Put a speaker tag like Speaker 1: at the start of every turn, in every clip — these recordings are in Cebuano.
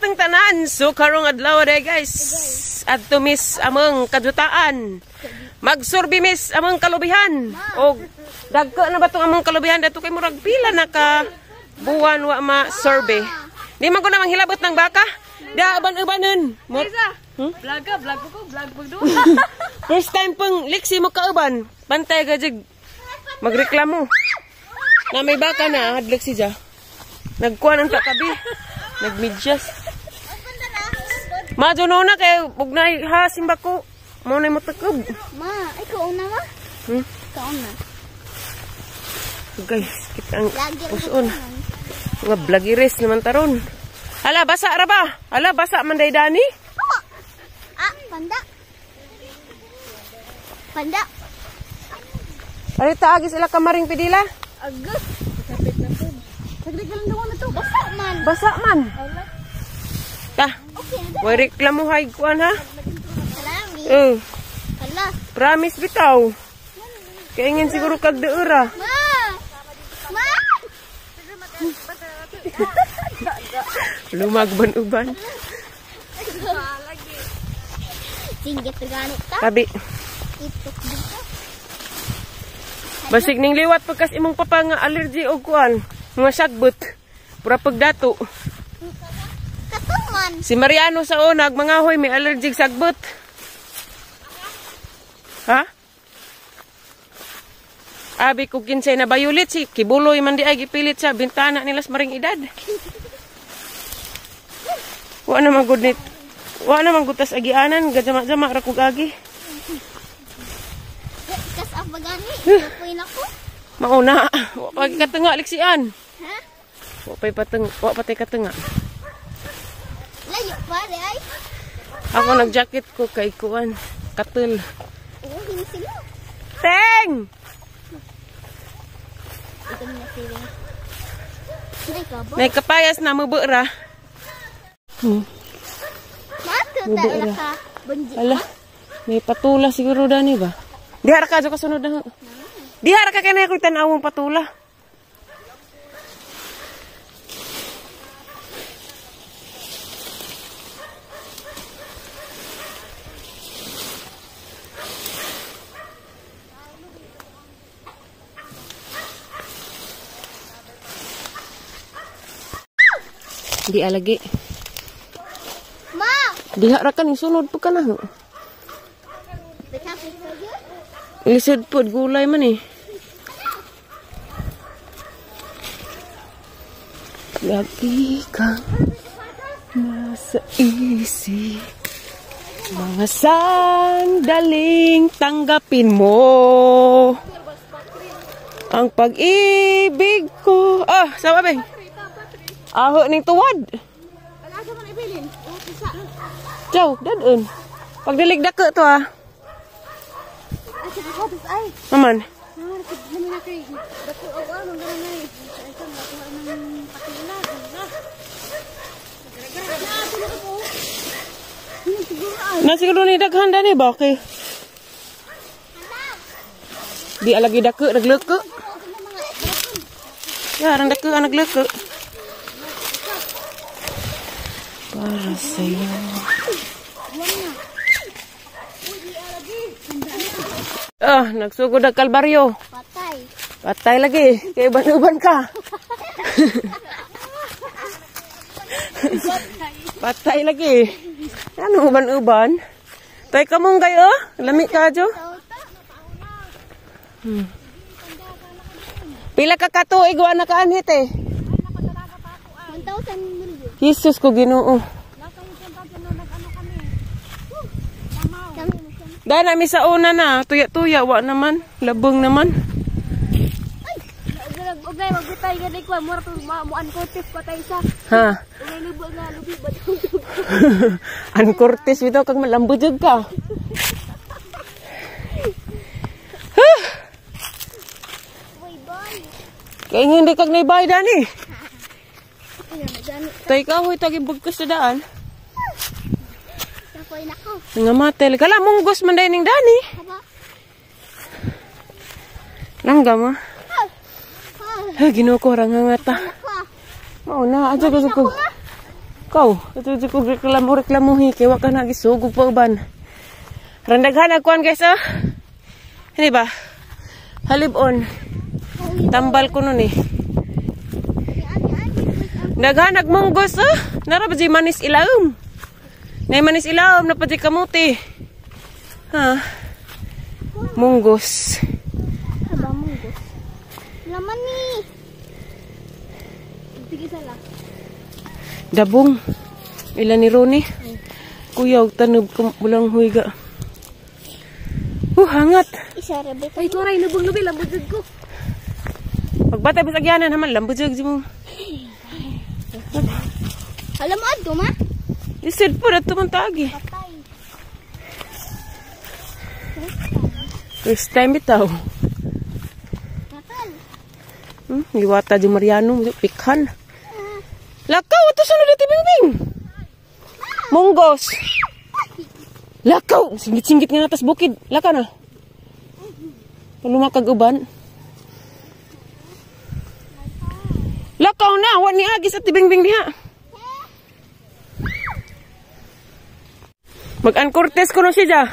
Speaker 1: atong tanan. So karong adlaw day guys. Adto mis among kadutaan. Magsurbi mis among kalubihan. Og dagko na ba tong among kalubihan dato kay murag pila na ka buwan wa ma survey. Di man ko na manghilabot ng baka. Da uban-ubanon.
Speaker 2: Vlog ka, vlog ko, vlog pag doon.
Speaker 1: First time pang liksi mo kauban. Bantay ka jig. Magreklamo. Na may baka na, hadlok si Ja. Nagkuan ang takabi. Nagmidyas. Ma, doon na kay bugnay ha simba ko. Mo na mo takob.
Speaker 3: Ma, ikaw una ma?
Speaker 1: Hmm?
Speaker 3: Ikaw una.
Speaker 1: So guys, kita ang puson. Mga vloggeres naman taron. Hala, basa ra ba? Hala, basa man day dani.
Speaker 3: Ah, panda. Panda.
Speaker 1: Arita agi sila kamaring pidila.
Speaker 3: Agus. Kapit na po. Saglit lang daw na to. Basa man.
Speaker 1: Basa man. Ta.
Speaker 3: Okay.
Speaker 1: Way reklamo hay kuan ha.
Speaker 3: Salami.
Speaker 1: Eh,
Speaker 3: Hala.
Speaker 1: promise bitaw. Kaingin siguro kag deura.
Speaker 3: Ma! Ma!
Speaker 1: Lumagban-uban.
Speaker 3: Singgit ganit ta.
Speaker 1: Tabi.
Speaker 3: Itok dito.
Speaker 1: Basig ning liwat pagkas imong papa nga allergy og kuan, mga sagbot. Pura pagdato.
Speaker 3: Katuman.
Speaker 1: Si Mariano sa unag mga hoy may allergic sagbot. Ha? Abi ko kinsay na bayulit si Kibuloy man di ay gipilit sa bintana nila sa maring edad. Wa na man gud nit. Wa na man gud tas agianan gajama-jama ra kog agi.
Speaker 3: Kas ang bagani, kapoy na ko.
Speaker 1: Mauna, wa pa katunga liksian.
Speaker 3: Ha?
Speaker 1: Wa pay pateng, wa patay katunga.
Speaker 3: Layo pa di ay.
Speaker 1: Ako nag-jacket ko kay kuan, katul.
Speaker 3: Oo, hindi sila.
Speaker 1: Teng!
Speaker 3: Ito na sila. Nay ka ba?
Speaker 1: Nay kapayas na mubo ra.
Speaker 3: Mato
Speaker 1: Mubo
Speaker 3: ta
Speaker 1: ra.
Speaker 3: ka. Bunji.
Speaker 1: Ala, may patula siguro dani ba? Dihara ka ka sunod na. Dihara ka kay ko tan-awong patula. Di alagi.
Speaker 3: Ma!
Speaker 1: Diha ra ka ning sunod po ka na. Lisod pod gulay man eh. Lagi kang nasa isip. Mga sandaling tanggapin mo ang pag-ibig ko. Ah, sama beng. Aho ning tuwad. Ciao, dadun. Pagdilig dako to ah. Maman. Na siguro ni daghan dani ba kay. Di alagi dako nagleko. Ya, rang dako ang nagleko. Para sa'yo. Ah, nagsugod ang kalbaryo.
Speaker 3: Patay.
Speaker 1: Patay lagi. Kaya uban-uban ka. Patay lagi. Ano uban-uban? Tay kamong kayo? Lami ka, Jo? Pila ka katuig wa na kaanhit eh.
Speaker 3: 1,000 million.
Speaker 1: Jesus ko Ginoo. Dana mi sa una na, tuya-tuya wa naman, labong naman.
Speaker 3: Ay, ugay magbitay gani ko, mura to muan kortis patay sa.
Speaker 1: Ha.
Speaker 3: Ugay lubo nga lubi ba.
Speaker 1: An kortis bitaw kag malambo jud ka. Kay hindi kag naibay dani. Tay ka hoy tagi bugkos sa daan. Nga matel kala munggos man day ning dani. Langga ma. Ha Ginoo ko rang hangata. Mao na adyo ko ko. Kaw, ito ko reklamo reklamuhi kay wa ka na gisugog pa uban. Randaghan kuan guys ah. Hindi ba? Halibon. Tambal ko nun eh. Daghan nagmunggos ah. Nara ba di manis ilawom? Nay manis ilawom na pa di kamuti. Ha? Munggos.
Speaker 3: Aba, munggos. Laman ni. Sige sala.
Speaker 1: Dabong. Ila ni Ronnie. Kuya, og tanob bulang huyga. Hangat.
Speaker 3: Isa rabe. Ay, turay nubong lubi lambot jud ko.
Speaker 1: Pagbata bis agyanan naman lambot jud mo.
Speaker 3: Alam mo adto ma?
Speaker 1: Isid po dato man tagi.
Speaker 3: Patay.
Speaker 1: First time bitaw.
Speaker 3: Natal.
Speaker 1: Liwata di Mariano, pikhan. Lakaw ato sunod ati Bingbing. Munggos. Lakaw, singit-singit nga natas bukid. Lakaw na. Palumakag uban. Lakaw na, wa ni agis at Bingbing diha. Mag-ankortes ko no siya dya.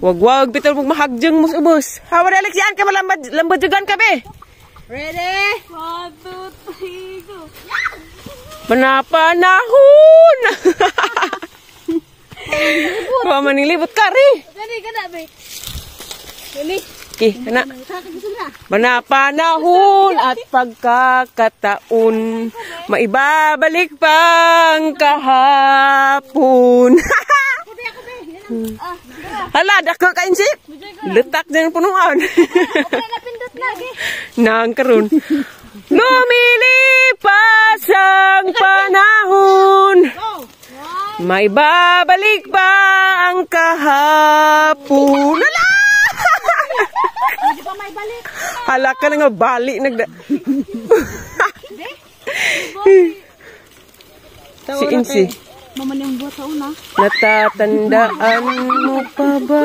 Speaker 1: Wag-wag, bitaw mong mahagjang mo sa ubos. Hawa na Alex, yan ka malambadyagan ka be.
Speaker 2: Ready? 1, 2, 3, go.
Speaker 1: Panapanahon! Wa manilibot ka ri.
Speaker 3: Gani ka na be. Gani.
Speaker 1: Okay, kana. Manapanahon at pagkakataon, maibabalik pang kahapon. Hala, dako ka insip. Letak dyan ang punuan. Nang karon. Lumilipas ang panahon, maibabalik pa ang kahapon. Hala! Hala ka na nga bali nagda. Si Insi. Natatandaan mo pa ba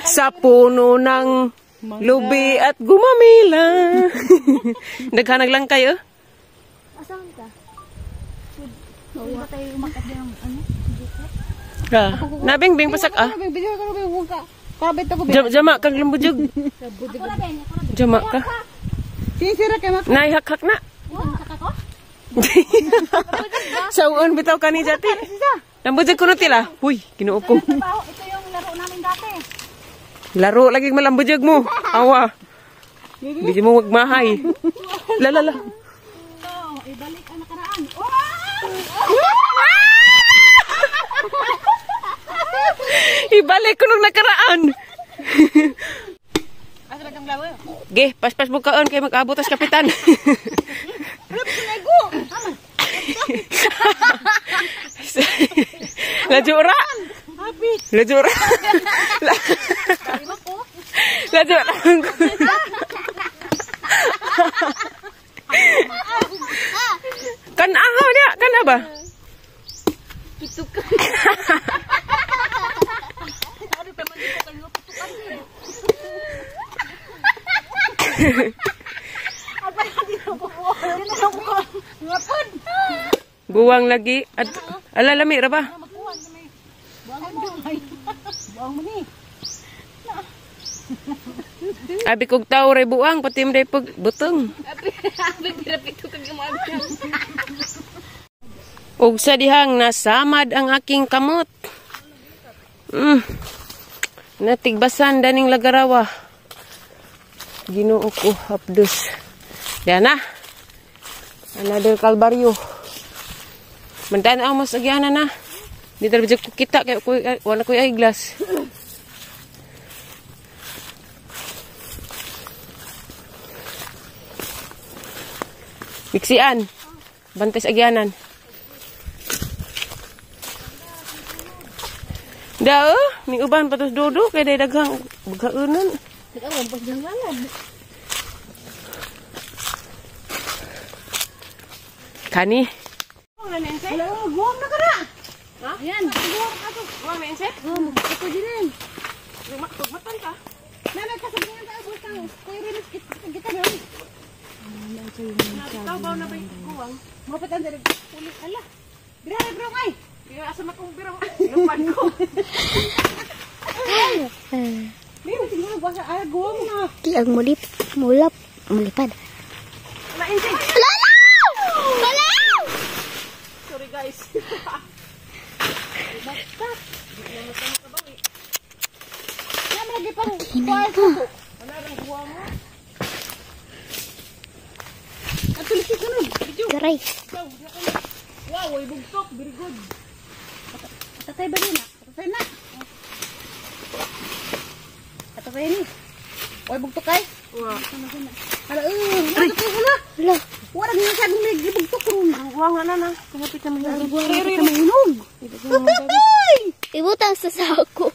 Speaker 1: sa puno ng lubi at gumamila? Naghanag lang kayo?
Speaker 3: Asan ka? Hindi ba tayo umakyat din ng ano?
Speaker 1: Ah, nabingbing pasak ah. Jama kag lambujug. Jama ka.
Speaker 2: Sinisira kay mak.
Speaker 1: Naihak-hak na. Sawon bitaw kani jati. Lambujug kuno tila. Huy, Ginoo ko.
Speaker 2: Ito yung laro namin dati.
Speaker 1: Laro lagi malambujug mo. Awa. Hindi mo magmahay. La la la.
Speaker 2: Ibalik ang nakaraan.
Speaker 1: Ibalik ko nung nakaraan. Ge, paspas bukaon kay mag-abot as kapitan. Lajura. Lajura. Lajura. Kan ahaw niya, kan ba?
Speaker 3: Pitukan. Buwang lagi at ala lami ra ba? Abi kog tawo ray buwang pati mo day pag butong. Og sa dihang nasamad ang aking kamot. Natigbasan daning lagarawa. Ginoo ko hapdos. Diyan na. Another kalbaryo. Mantan ako mas agyanan na. Di talaga ko kita kay wala ko eyeglass. Biksian. Bantay sa agyanan. Dao, ni uban patos dodo kay day daghang bughaonon. Kani.
Speaker 2: Guwang na ka na.
Speaker 1: Ayan. Guwang na inse?
Speaker 2: Ito din.
Speaker 1: Tugmatan ka.
Speaker 2: Nanay kasabihan sa abot ang kuya Renis kita na.
Speaker 1: Tawbaw na ba yung kuwang?
Speaker 2: Mapatan diri uli ala. Dira bro ay.
Speaker 1: Di asa makong biro. Lupan ko.
Speaker 2: Di mo basa ay guwang na.
Speaker 4: Di ang mulip, mulap, mulipad.
Speaker 1: Wala inti.
Speaker 4: Lala! Lala!
Speaker 1: Sorry guys.
Speaker 2: Lagi pang kuan ko.
Speaker 1: Wala rang guwang mo.
Speaker 2: Atulis ko nun.
Speaker 4: Garay.
Speaker 1: Wow, ay bugtok. Very good.
Speaker 2: Tatay ba na? Tatay na. Tatay ni. Oy bugtok kay.
Speaker 1: Wow.
Speaker 2: Ala eh, bugtok ko na.
Speaker 4: Lala.
Speaker 2: Wala nga sa may gibugtok ron.
Speaker 1: Ang guwang na na. Kumapit naman yung
Speaker 2: Guwang na mahinog. Tatay!
Speaker 4: Ibutang sa sako.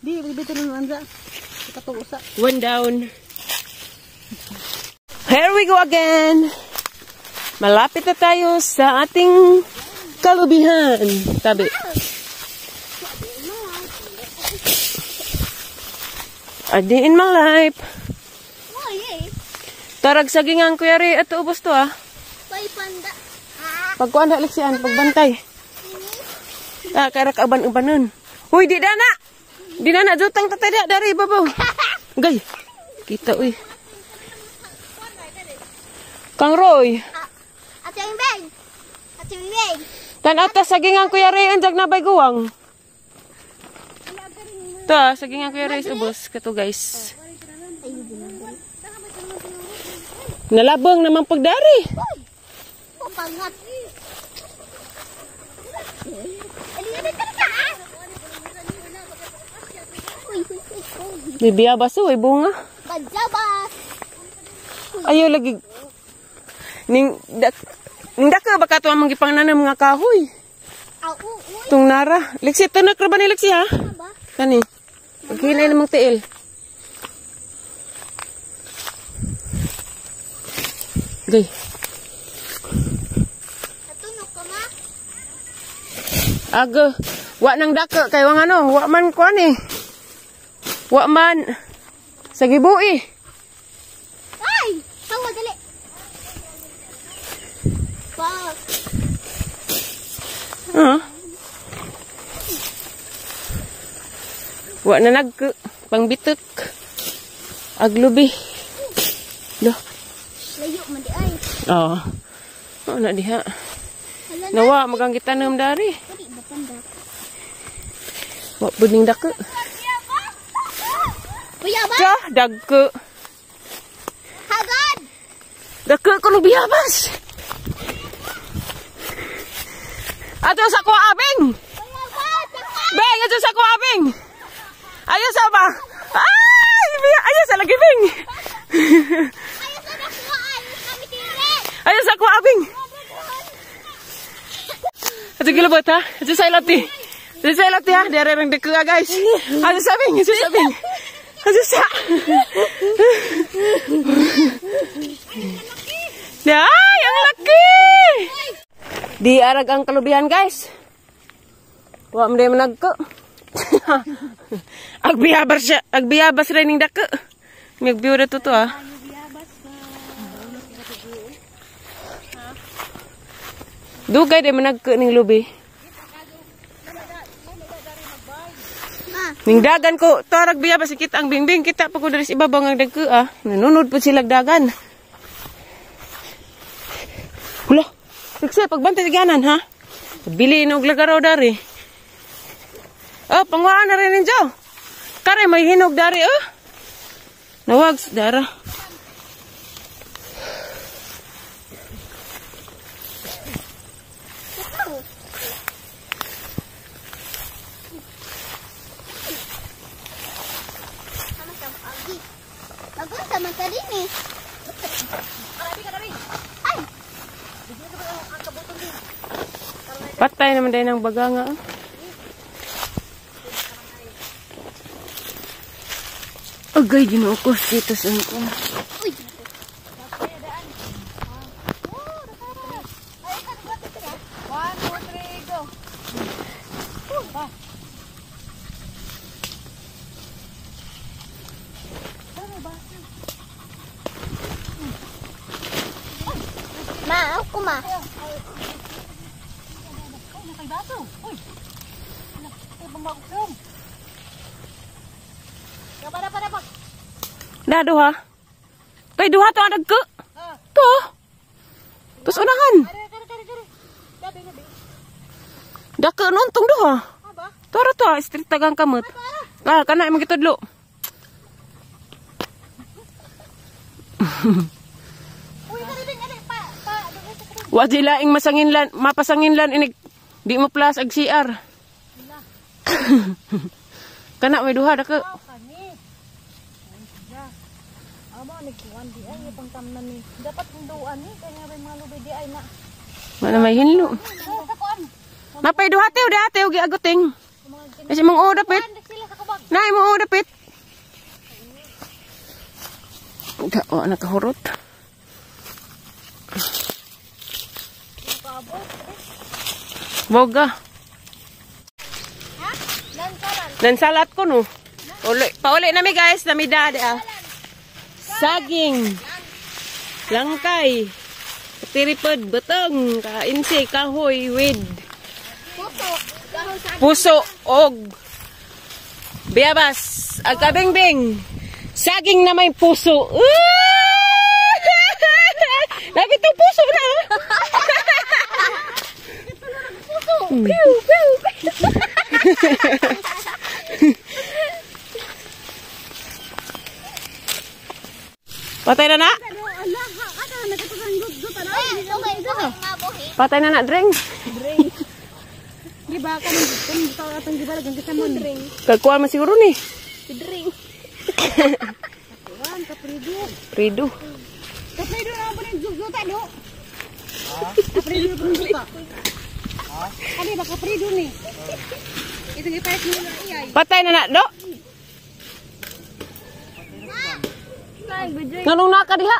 Speaker 2: Di bibito nun anza. Katuusa.
Speaker 1: One down. Here we go again. Malapit na tayo sa ating kalubihan. Tabi. A day in my life.
Speaker 4: Oh, yeah.
Speaker 1: Tarag sagingan kuya Ray at ubos to ah.
Speaker 4: May panda.
Speaker 1: Pagkuan na Lexian, pagbantay. Ah, kaya kauban-ubanon. Uy, di na na. Di na na jutang tatay da dari babaw. Gay. Kita uy. Kang Roy.
Speaker 4: Ate yung bag. Ate yung bag.
Speaker 1: Tan ata sagingan kuya Ray ang na bay guwang. To ah, sagingan kuya Ray sa ubos kato guys. Nalabang naman pagdari.
Speaker 4: Papangat. Uy, uy, uy, uy.
Speaker 1: Bibiyabas uy bunga.
Speaker 4: Pajabas.
Speaker 1: Ayaw lagi. Ning dak ning daka baka to among gipangnanan mga kahoy.
Speaker 4: Au, uy.
Speaker 1: Tung nara. Lexi tanak ra ba ni Lexi ha?
Speaker 4: Ba?
Speaker 1: Kani. Paghinay namang tiil. Gay.
Speaker 4: Natunog ka ma?
Speaker 1: Aga. Wa nang daka kay wang ano, wa man kuan eh. Wa man sa gibui.
Speaker 4: Ay! Tawa, dali. Wow.
Speaker 1: Ah. Wa na nag pangbitek. Aglubi. Lo.
Speaker 4: Layo man di ay.
Speaker 1: Oh. Oh na diha.
Speaker 4: Hala na.
Speaker 1: Nawa magang gitanom dari.
Speaker 4: Dali ba panda?
Speaker 1: Wa pud ning dako.
Speaker 4: Kuya ba?
Speaker 1: Ja, dagko.
Speaker 4: Hagad!
Speaker 1: Dagko ko no biyabas. Ato sa kuha abing.
Speaker 4: Kuya ba?
Speaker 1: Beng, ato sa kuha abing. Ayo sa ba? Ay, biya, ayo sa lagi bing.
Speaker 4: Ayaw sa nakuhaan. Kami tire.
Speaker 1: Ayo sa kuha abing. Ato gilabot ha. Ato sa ilati. Ato sa ilati ha. Dere rang dagko guys. Ato sa bing, ato sa bing. Ato sa. Ay, ang laki! Di arag ang kalubihan, guys. Wa man day managko. Agbiyabas siya, agbiyabas rin ning dako. Migbiyo to to ah. Dugay day managko ning lubi. Ning dagan ko, tarag biyabas kita ang bingbing kita pa ko diri sa ibabaw ang dagko ah. Nanunod pud sila dagan. Hula. Sikse, pagbantay sa ganan, ha? Bili og lagaraw dari. Oh, pangwaan na rin ninyo. Kare, may hinog dari, oh. Nawag, dara.
Speaker 4: Bagus sama tadi nih. Ay!
Speaker 1: Patay naman din ang baga nga. Agay, ginoo ko. Dito sa ko.
Speaker 4: Uy!
Speaker 2: One, two, three, go.
Speaker 4: Ma.
Speaker 3: Na duha. Kay duha to ang dagko. To. Tos unahan. Dako nun tong duha. Toro to, street tagang kamot. Ah, kana imong gitudlo. Wa di laing masanginlan, mapasanginlan inig di mo plus ag CR. Kana may duha dako. Mana may hinlo. Napay duha te, udah te ugi aguting. Kasi mong o dapit. Na imong o dapit. Da o nakahurot. Boga. Nansalat ko no. Uli, pauli nami guys, nami da ah. Saging. Langkay. Tiripod, beteng, kainsi, kahoy, with puso, og biyabas, agkabingbing, saging na may puso. Labi itong puso na. Piu, piu, piu. Patay na na? Patay na na, drink.
Speaker 2: Drink. Di ba kanang atong di ba lagang kasama drink.
Speaker 3: Kagkuan man siguro ni.
Speaker 2: Drink. Kuan kaprido.
Speaker 3: Prido.
Speaker 2: Kaprido na ba ning juta do? Kaprido na juta. Kani ba kaprido ni? Ito gipayat ni iyay.
Speaker 3: Patay na na do. Nganong naka diha?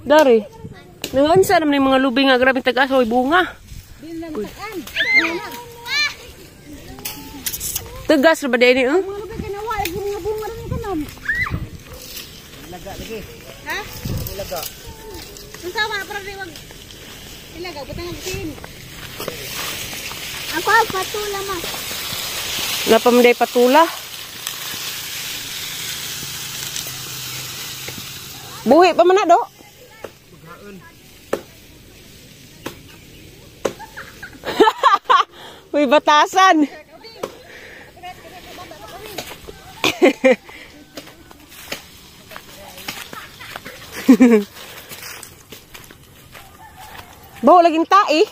Speaker 3: Dari. Nangansa naman yung mga lubi nga grabe tag-asa oy bunga. Tegas ra ba di ni?
Speaker 2: Mga lubi kay nawa lagi mga bunga rin kanon.
Speaker 5: Ilaga lagi.
Speaker 2: Ha?
Speaker 5: Ilaga.
Speaker 2: Unsa man para di wag ilaga butang sin.
Speaker 4: Ako patula ma.
Speaker 3: Napamday patula. Buhi pa man na do. Uy, batasan. Bawa laging tae.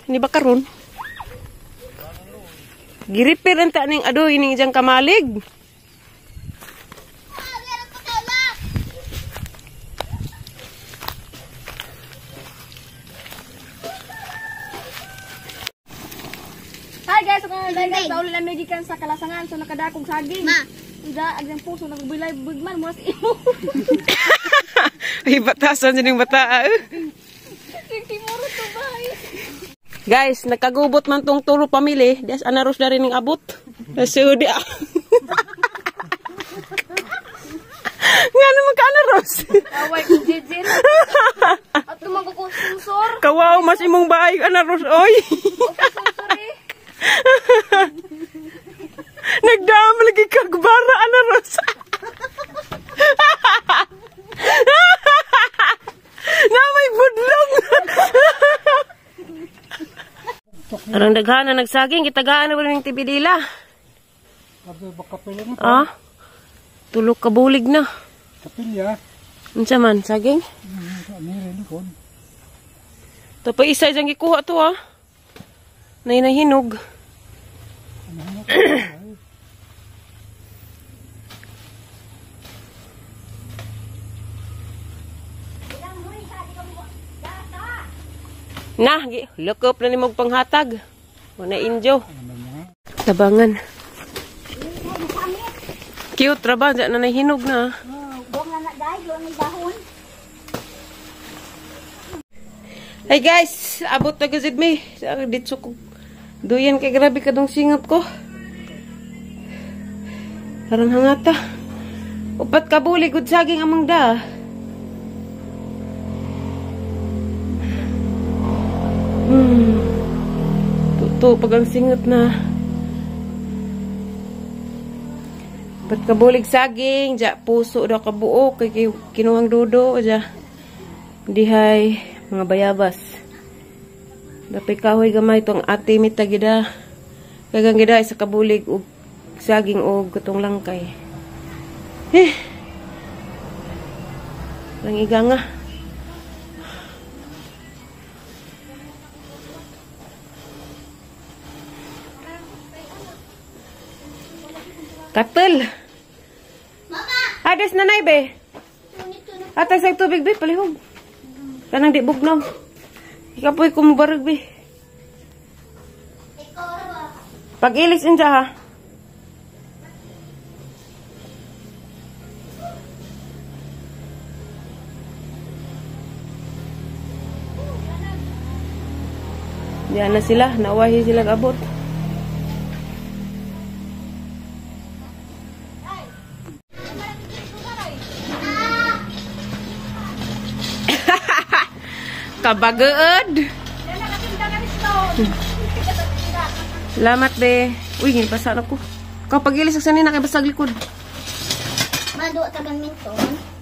Speaker 3: Hindi ba karon? Giripir ang ta ning adoy ning ijang kamalig.
Speaker 2: Hi guys, so guys, pauli na may gikan sa kalasangan so nakadakog saging.
Speaker 4: Ma.
Speaker 2: Ida agyang puso nagbilay bugman mo sa imo.
Speaker 3: Ay, batasan sining bata.
Speaker 2: Timuro to bay.
Speaker 3: Guys, nakagubot man tong turo pamili. Des anaros na rin ning abot. Nasudi ah. Nga naman ka anaros.
Speaker 2: Away ko jijin. At tumago ko sponsor.
Speaker 3: Kawaw mas imong baay anaros oy.
Speaker 2: Sponsor eh.
Speaker 3: Nagdama lagi kagbara anaros. Na may budlong. Arang daghan na nagsaging, gitagaan na rin yung tibidila. Ah, tulog kabulig na.
Speaker 5: Kapilya.
Speaker 3: Unsa man, saging? Tapos isa dyan gikuha to ah. Nay nahinog. Nah, lakop na ni mong panghatag. Wala injo. Tabangan. Cute ra ba? Diyan na nahinog na. Hey guys, abot na gazid mi. Dito ko. Duyan kay grabe kadong singot ko. Parang hangata. Upat ka buli, good saging amang da. Luto pag ang singot na. Ba't kabulig saging, ja puso daw kabuok kay kinuhang dudo ja. Dihay mga bayabas. Dapay kahoy gamay tong ate mita gida. Kagang gida isa kabulig og saging og katong langkay. Eh. Lang iga nga. Katel.
Speaker 4: Mama!
Speaker 3: Ades nanay be. Atay sa tubig be palihog. Kanang di bugnaw. Ikapoy ko mo barag be. Pag-ilis inja ha. Diyan na sila, nawahi sila abot. Kabageed. Salamat be. Uy, ginipasa na ko. Kapag ilis sa sanina kay basag likod.
Speaker 4: Mado tagang minton.